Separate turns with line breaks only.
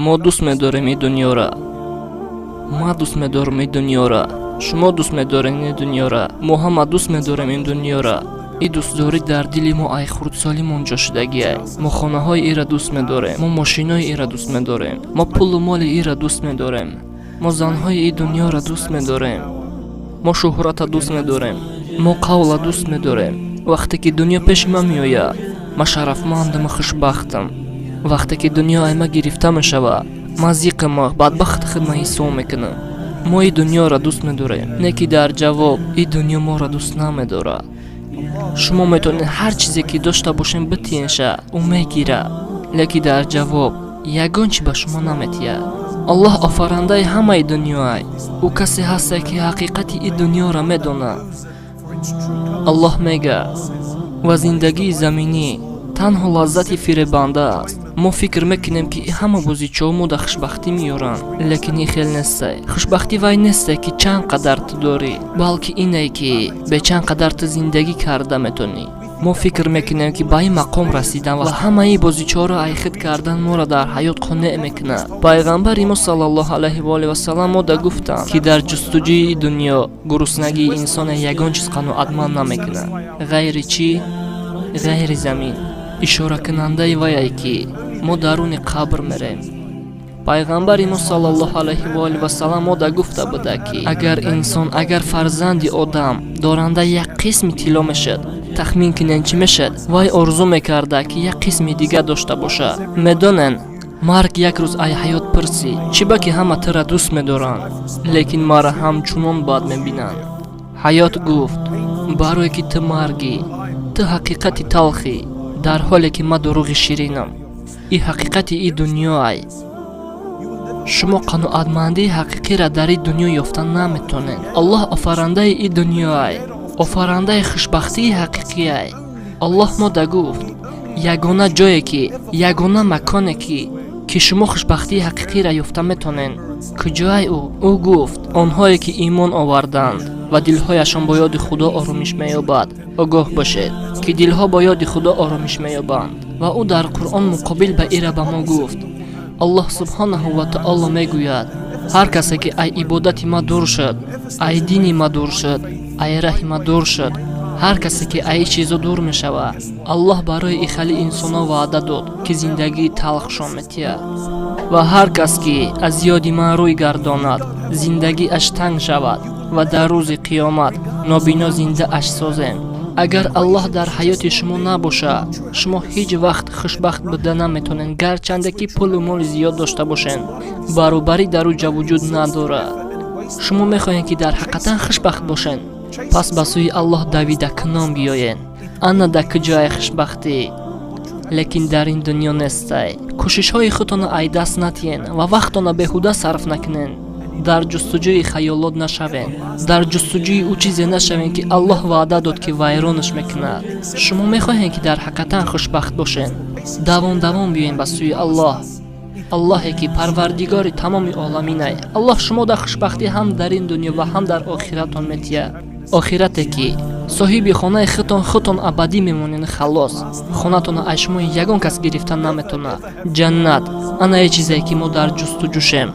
Мо дӯст медорем ин дунёра. Ман дӯст медорам ин дунёра, шумо дӯст медоред ин дунёра, мо ҳама дӯст медорем ин дунёра. Ин дӯстдорӣ дар дили мо ай хурдсолимон ҷо шудагиай. Мо хонаҳои ира дӯст медорем, мо мошинои ира дӯст медорем, мо пулу моли ира дӯст медорем, мо занҳои ин дунёра дӯст медорем, мо шӯҳрата дӯст медорем, мо қавла дӯст медорем. Вақте ки дунё пеши ман меояд, ман шарафмандаму хушбахтам. Вақте ки дунё ай ма гирифта мешавад, ман зиқама, бадбахти худма ҳисоб мекунам. Мо ин дунёро дӯст медорем, не ки дар ҷавоб ин дунё моро дӯст намедорад. Шумо метавонед ҳар чизе ки дошта бошем битиенша, ӯ мегирад, лекин дар ҷавоб ягон чи ба шумо наметиҳад. Аллоҳ офарандаи ҳамаи дунёай. Ӯ касе ҳаста, ки ҳақиқати ин дунёро медонад. Аллоҳ мегӯяд: «Ва зиндагии заминӣ танҳо лаззати фиребанда аст». Мо фикр мекунем, ки ҳама бозичаҳо мо дар хушбахтӣ меёранд, лекин ин хел нестай. Хушбахтӣ вай нестай, ки чанд қадар ту дорӣ, балки ине, ки бе чанд қадар ту зиндагӣ карда метонӣ. Мо фикр мекунем, ки ба ин мақом расидан ва ҳамаи бозичаҳоро айхид кардан моро дар ҳаёт қонеъ мекунад. Пайғамбари мо саллаллоҳу алайҳи ва олиҳи васалам мо да гуфтанд, ки дар ҷустуҷӯи дунё гуруснагии инсона ягон чиз қаноатманд намекунад, ғайри чӣ? Ғайри замин. Ишоракунандаи вае, ки мо даруни қабр мерем. Пайғамбари мо саллаллоҳу алайҳи ва олиҳи васалам мо да гуфта буда, ки агар инсон, агар фарзанди одам доранда як қисми тилло мешуд, тахмин кунен, чӣ мешуд? Вай орзу мекарда, ки як қисми дига дошта бошад. Медонен, марг як рӯз ай ҳаёт пурсид: «Чӣ ба ки ҳама тура дӯст медоранд, лекин маро ҳамчунон бад мебинанд?» Ҳаёт гуфт: «Барое ки ту маргӣ, ту ҳақиқати талхӣ, дар ҳоле ки ман дурӯғи ширинам». Ин ҳақиқати ин дунёай. Шумо қаноатмандии ҳақиқиро дар ин дунё ёфта наметонед. Аллоҳ офарандаи ин дунёай, офарандаи хушбахтии ҳақиқиай. Аллоҳ мо да гуфт: ягона ҷое ки, ягона маконе ки шумо хушбахтии ҳақиқиро ёфта метонед, куҷоай ӯ? Ӯ гуфт: «Онҳое ки имон оварданд ва дилҳояшон бо ёди Худо оромиш меёбад». Огоҳ бошед, ки дилҳо бо ёди Худо оромиш меёбанд. Ва ӯ дар Қуръон муқобил ба ира ба мо гуфт. Аллоҳ субҳонаҳу ва таоло мегӯяд: «Ҳар касе ки ай ибодати ма дур шуд, ай дини ма дур шуд, ай раҳи ма дур шуд, ҳар касе ки ай чизо дур мешавад, Аллоҳ барои ихали инсонҳо ваъда дод, ки зиндагии талхшон метиҳад. Ва ҳар кас ки аз ёди ман рӯй гардонад, зиндагиаш танг шавад ва дар рӯзи қиёмат нобино зиндааш созем». Агар Аллоҳ дар ҳаёти шумо набошад, шумо ҳеҷ вақт хушбахт буда наметонед, гарчанде ки пулу моли зиёд дошта бошед. Баробарӣ дар ӯ ҷа вуҷуд надорад. Шумо мехоҳед, ки дар ҳақиқатан хушбахт бошед? Пас ба сӯи Аллоҳ давида кунон биёед. Ана дар куҷои хушбахтӣ, лекин дар ин дунё нестай. Кӯшишҳои худтонро ай даст натиҳен ва вақтона беҳуда сарф накунен. Дар ҷустуҷӯи хаёлот нашавен, дар ҷустуҷӯи ӯ чизе нашавен, ки Аллоҳ ваъда дод, ки вайронаш мекунад. Шумо мехоҳед, ки дар ҳақиқатан хушбахт бошед? Давон давон биёен ба сӯи Аллоҳ, Аллоҳе ки Парвардигори тамоми оламинай. Аллоҳ шумо дар хушбахтӣ ҳам дар ин дунё ва ҳам дар охиратон метиҳад. Охирате ки соҳиби хонаи худтон, худтон абадӣ мемонед, халос. Хонатонро аз шумо ягон кас гирифта наметонад. Ҷаннат ана е чизе, ки мо дар ҷустуҷӯшем.